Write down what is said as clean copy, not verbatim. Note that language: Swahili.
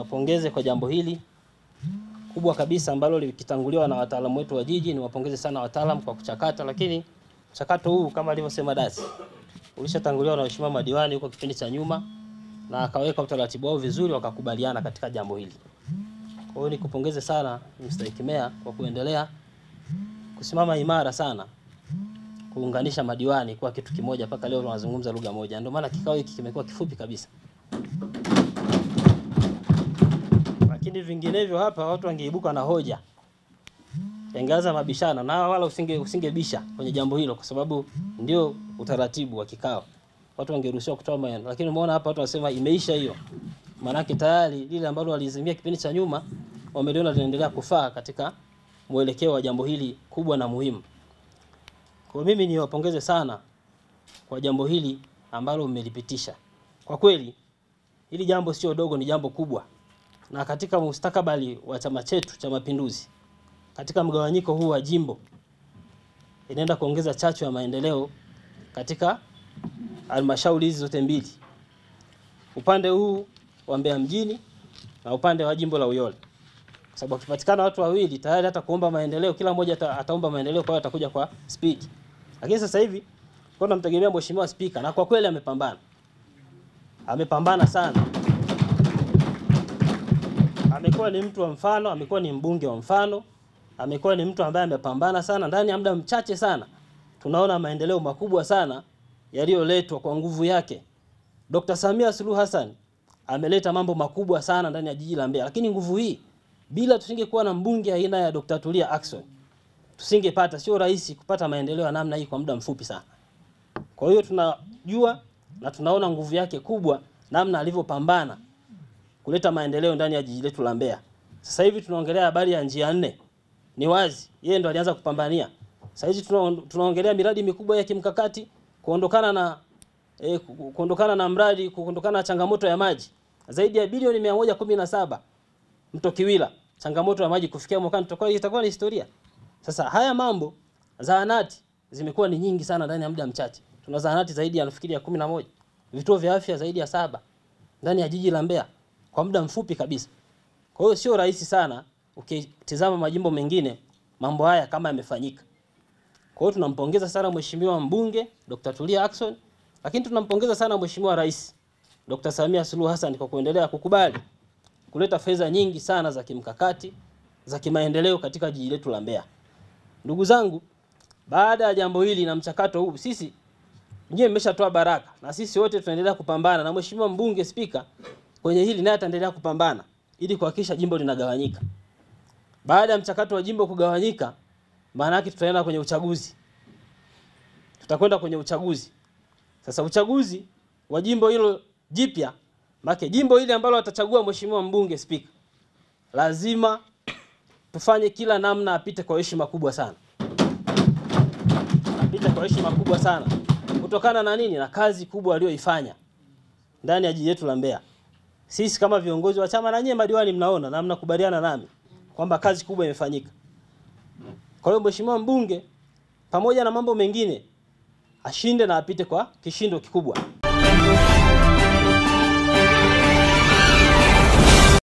Niwapongeze kwa jambo hili kubwa kabisa ambalo likitanguliwa na wataalamu wetu wa jiji. Niwapongeze sana wataalamu kwa kuchakata, lakini mchakato huu kama alivyosema Dasi ulishatanguliwa na waheshimiwa madiwani huko kipindi cha nyuma, na akaweka utaratibu wao vizuri, wakakubaliana katika jambo hili. Kwa hiyo nikupongeze sana Mstahiki Meya kwa kuendelea kusimama imara sana kuunganisha madiwani kwa kitu kimoja mpaka leo tunazungumza lugha moja. Ndio maana kikao hiki kimekuwa kifupi kabisa. Lakini vinginevyo hapa watu wangeibuka na hoja, yangeanza mabishano, na wala usingebisha kwenye jambo hilo kwa sababu ndio utaratibu wa kikao. Watu wangeruhusiwa kutoa maoni, lakini umeona hapa watu wanasema imeisha hiyo. Maana tayari lile ambalo walizimia kipindi cha nyuma wameliona linaendelea kufaa katika mwelekeo wa jambo hili kubwa na muhimu. Kwa mimi niwapongeze sana kwa jambo hili ambalo mmelipitisha. Kwa kweli hili jambo sio dogo, ni jambo kubwa. Na katika mustakabali wa chama chetu cha Mapinduzi, katika mgawanyiko huu wa jimbo, inaenda kuongeza chachu ya maendeleo katika halmashauri hizi zote mbili, upande huu wa Mbeya mjini na upande wa jimbo la Uyole. Kwa sababu wakipatikana watu wawili tayari hata kuomba maendeleo, kila mmoja ataomba maendeleo, kwa hiyo atakuja kwa speed. Lakini sasa hivi kwa tunamtegemea Mheshimiwa Spika, na kwa kweli amepambana. Amepambana sana. Amekuwa ni mtu wa mfano, amekuwa ni mbunge wa mfano, amekuwa ni mtu ambaye amepambana sana. Ndani ya muda mchache sana tunaona maendeleo makubwa sana yaliyoletwa kwa nguvu yake. Dr. Samia Suluhu Hassan ameleta mambo makubwa sana ndani ya jiji la Mbeya. Lakini nguvu hii, bila tusingekuwa na mbunge aina ya Dr. Tulia Ackson, tusingepata, sio rahisi kupata maendeleo ya namna hii kwa muda mfupi sana. Kwa hiyo tunajua na tunaona nguvu yake kubwa, namna alivyopambana kuleta maendeleo ndani ya jiji letu la Mbeya. Sasa hivi tunaongelea habari ya njia 4. Ni wazi yeye ndo alianza kupambania. Sasa hivi tunaongelea miradi mikubwa ya kimkakati, kuondokana na kuondokana na mradi, kuondokana na changamoto ya maji. Zaidi ya bilioni 117 mto Kiwila, changamoto ya maji kufikia mwakani itakuwa ni historia. Sasa haya mambo, zahanati zimekuwa ni nyingi sana ndani ya muda mchache. Tuna zahanati zaidi ya nafikiri ya 11, vituo vya afya zaidi ya 7 ndani ya jiji la Mbeya kwa muda mfupi kabisa. Kwa hiyo sio rahisi sana ukitizama majimbo mengine mambo haya kama yamefanyika. Kwa hiyo tunampongeza sana Mheshimiwa mbunge Dr. Tulia Ackson, lakini tunampongeza sana Mheshimiwa Rais Dr. Samia Suluhu Hassan kwa kuendelea kukubali kuleta fedha nyingi sana za kimkakati za kimaendeleo katika jiji letu la Mbeya. Ndugu zangu, baada ya jambo hili na mchakato huu, sisi nyinyi mmeshatoa baraka na sisi wote tunaendelea kupambana, na Mheshimiwa mbunge Spika kwenye hili naye ataendelea kupambana ili kuhakikisha jimbo linagawanyika. Baada ya mchakato wa jimbo kugawanyika, maana yake tutaenda kwenye uchaguzi. Tutakwenda kwenye uchaguzi. Sasa uchaguzi wa jimbo hilo jipya, maana jimbo hili ambalo atachagua Mheshimiwa mbunge Spika, lazima tufanye kila namna apite kwa heshima kubwa sana. Apite kwa heshima kubwa sana. Kutokana na nini? Na kazi kubwa aliyoifanya ndani ya jiji letu la Mbeya. Sisi kama viongozi wa chama na nyinyi madiwani mnaona na mnakubaliana nami kwamba kazi kubwa imefanyika. Kwa hiyo Mheshimiwa mbunge pamoja na mambo mengine ashinde na apite kwa kishindo kikubwa.